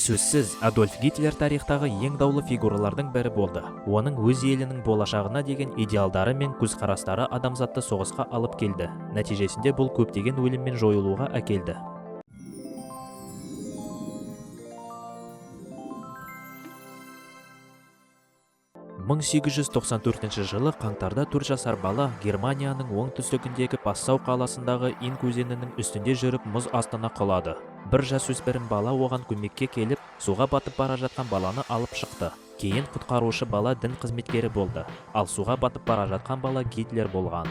Сөзсіз, Адольф Гитлер тарихтағы ең даулы фигуралардың бірі болды. Оның өз елінің болашағына деген идеалдары мен көзқарастары адамзатты соғысқа алып келді. Нәтижесінде бұл көптеген өлім мен жойылуға әкелді. 1894 жылы қаңтарда 4 жасар бала Германияның оңтүстігіндегі Пассау қаласындағы Инк өзенінің үстінде жүріп мұз астына құлады. Бір жасөспірім бала оған көмекке келіп, суға батып бара жатқан баланы алып шықты. Кейін құтқарушы бала дін қызметкері болды, ал суға батып бара жатқан бала Гитлер болған.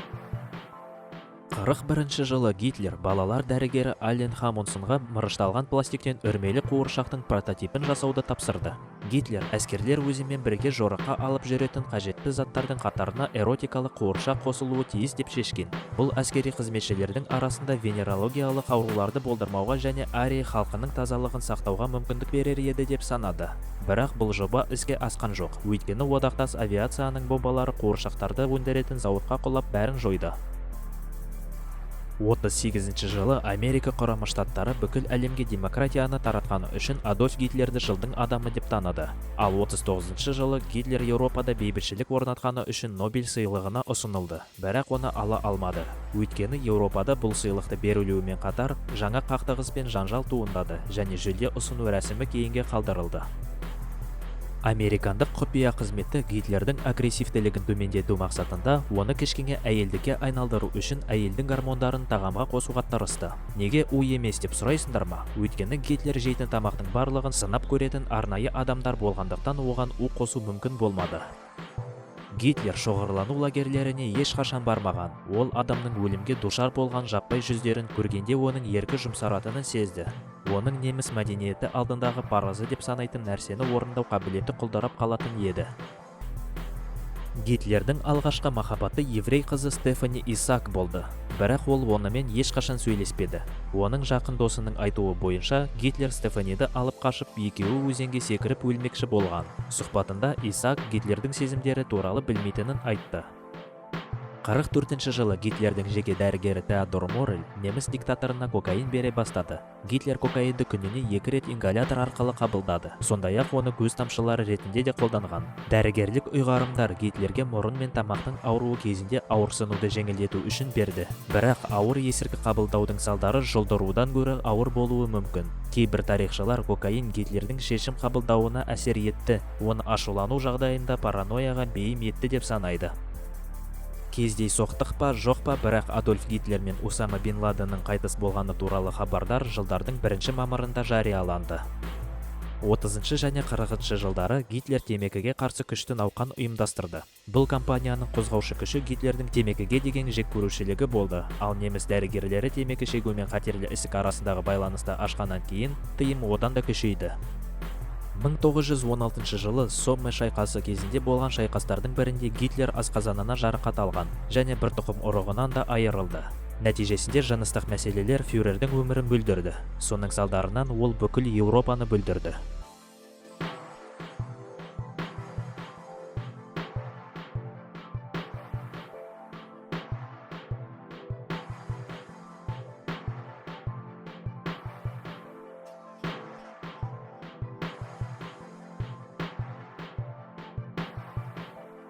41 жылы Гитлер балалар дәрігері Аллен Хамонсонға мырышталған пластиктен үрмелі қуыршақтың прототипін жасауды тапсырды. Гитлер әскерлер өзімен бірге жорыққа алып жүретін қажетті заттардың қатарына эротикалық қуыршақ қосылуы тиіс деп шешкен. Бұл әскери қызметшілердің арасында венерологиялық ауруларды болдырмауға және арий халқының тазалығын сақтауға мүмкіндік берер еді деп санады. Бірақ бұл жоба іске асқан жоқ, өйткені одақтас авиацияның бомбалары қуыршақтарды өндіретін зауытқа құлап бәрін жойды. 38 жылы Америка Құрама Штаттары бүкіл әлемге демократияны таратқаны үшін Адольф Гитлерді жылдың адамы деп таныды. Ал 39 жылы Гитлер Еуропада бейбітшілік орнатқаны үшін Нобель сыйлығына ұсынылды, бірақ оны ала алмады. Өйткені Еуропада бұл сыйлықты берілуімен қатар жаңа қақтығыс пен жанжал туындады және жүлде ұсыну рәсімі кейінге қалдырылды. Американдық құпия қызметі Гитлердің агрессивтілігін төмендету мақсатында оны кішкене әйелдікке айналдыру үшін әйелдің гормондарын тағамға қосуға тырысты. Неге у емес деп сұрайсыңдар ма? Өйткені Гитлер жейтін тамақтың барлығын сынап көретін арнайы адамдар болғандықтан оған у қосу мүмкін болмады. Гитлер шоғырлану лагерлеріне ешқашан бармаған. Ол адамның өлімге душар болған жаппай жүздерін көргенде оның еркі жұмсаратынын сезді. Оның неміс мәдениеті алдындағы парызы деп санайтын нәрсені орындау қабілеті құлдырап қалатын еді. Гитлердің алғашқы махаббаты еврей қызы Стефани Исаак болды. Бірақ ол онымен ешқашан сөйлеспеді. Оның жақын досының айтуы бойынша, Гитлер Стефаниді алып қашып, екеуі өзенге секіріп өлмекші болған. Сұхбатында Исаак Гитлердің сезімдері туралы білмейтінін айтты. 44 жылы Гитлердің жеке дәрігері Теодор Морель неміс диктаторына кокаин бере бастады. Гитлер кокаинді күніне 2 рет ингалятор арқылы қабылдады. Сондай-ақ оны көз тамшылары ретінде де қолданған. Дәрігерлік ұйғарымдар Гитлерге мұрын мен тамақтың ауруы кезінде ауырсынуды жеңілдету үшін берді. Бірақ ауыр есірткі қабылдаудың салдары жұлдырудан гөрі ауыр болуы мүмкін. Кейбір тарихшылар кокаин Гитлердің шешім қабылдауына әсер етті, оны ашулану жағдайында паранойяға бейім етті деп санайды. Кездейсоқтық па, жоқ па, бірақ Адольф Гитлер мен Усама бин Ладеннің қайтыс болғаны туралы хабардар жылдардың 1 мамырында жарияланды. 30 және 40 жылдары Гитлер темекіге қарсы күшті науқан ұйымдастырды. Бұл кампанияның қозғаушы күші Гитлердің темекіге деген жек көрушілігі болды, ал неміс дәрігерлері темекі шегу мен қатерлі ісік арасындағы байланысты ашқаннан кейін тыйым одан да күшейді. 1916 жылы Сомме шайқасы кезінде болған шайқастардың бірінде Гитлер асқазанына жарақат алған және бір тұқым ұрығынан да айырылды. Нәтижесінде жыныстық мәселелер фюрердің өмірін бүлдірді. Соның салдарынан ол бүкіл Еуропаны бүлдірді.